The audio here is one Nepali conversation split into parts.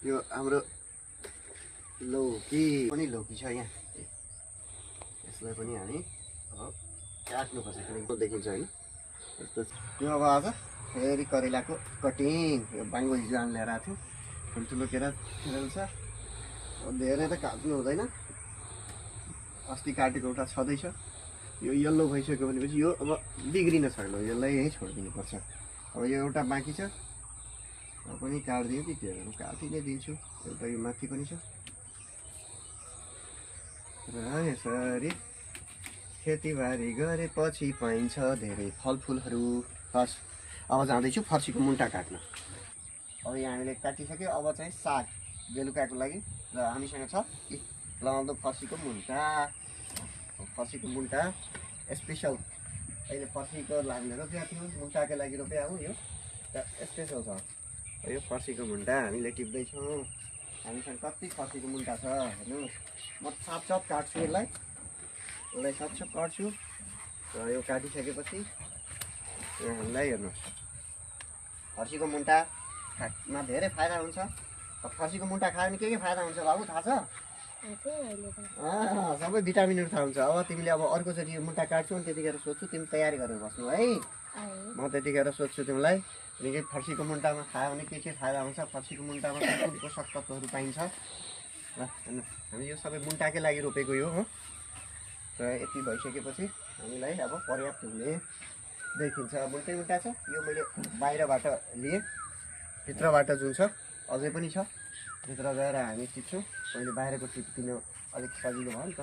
यो हाम्रो लौकी पनि लौकी छ यहाँ। यसलाई पनि हामी अब काट्नुपर्छ किनकि देखिन्छ होइन। यो अब आज फेरि करेलाको कटिङ। यो बाङ्गो हिजो ल्याएर आएको थियो, ठुल्ठुलो केरा छ। धेरै त काट्नु हुँदैन, अस्ति काटेको एउटा छँदैछ। यो यल्लो भइसक्यो भनेपछि यो अब बिग्रिन छैन, यसलाई यहीँ छोडिदिनुपर्छ। अब यो एउटा बाँकी छ, पनि काटिदियो कि त्यो काटि नै दिन्छु। एउटा यो माथि पनि छ र यसरी खेतीबारी गरेपछि पाइन्छ धेरै फलफुलहरू। हस्, अब जाँदैछु फर्सीको मुन्टा काट्न। अब यहाँ हामीले काटिसक्यो, अब चाहिँ साग बेलुकाको लागि र हामीसँग छ लाउँदो फर्सीको मुन्टा। फर्सीको मुन्टा स्पेसल, अहिले फर्सीको हामीले रोपेको थियौँ, मुन्टाको लागि रोपेको हौँ। यो स्पेसल छ। यो फर्सीको मुन्टा हामीले टिप्दैछौँ। हामीसँग कति फर्सीको मुन्टा छ हेर्नुहोस्। म छाप काट्छु, यसलाई छाप काट्छु र यो काटिसकेपछि हामीलाई हेर्नुहोस् फर्सीको मुन्टामा धेरै फाइदा हुन्छ। फर्सीको मुन्टा खायो भने के फाइदा हुन्छ बाबु थाहा छ? सबै भिटामिनहरू थाहा हुन्छ। अब तिमीले अब अर्कोचोटि यो मुन्टा काट्छौ भने त्यतिखेर सोध्छु, तिमी तयारी गरेर बस्नु है। म त्यतिखेर सोध्छु तिमीलाई निकै फर्सीको मुन्टामा खायो भने के फाइदा हुन्छ, फर्सीको मुन्टामा कुन पोषक तत्त्वहरू पाइन्छ। र हामी यो सबै मुन्टाकै लागि रोपेको यो हो। र यति भइसकेपछि हामीलाई अब पर्याप्त हुने देखिन्छ। मुन्टा छ, यो मैले बाहिरबाट लिएँ, भित्रबाट जुन छ अझै पनि छ। भित्र गएर हामी टिप्छौँ। मैले बाहिरको टिप्न अलिक सजिलो भयो नि त।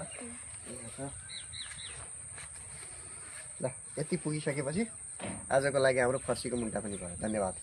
ल, यति पुगिसकेपछि आजको लागि हाम्रो फर्सीको मुन्टा पनि भयो। धन्यवाद।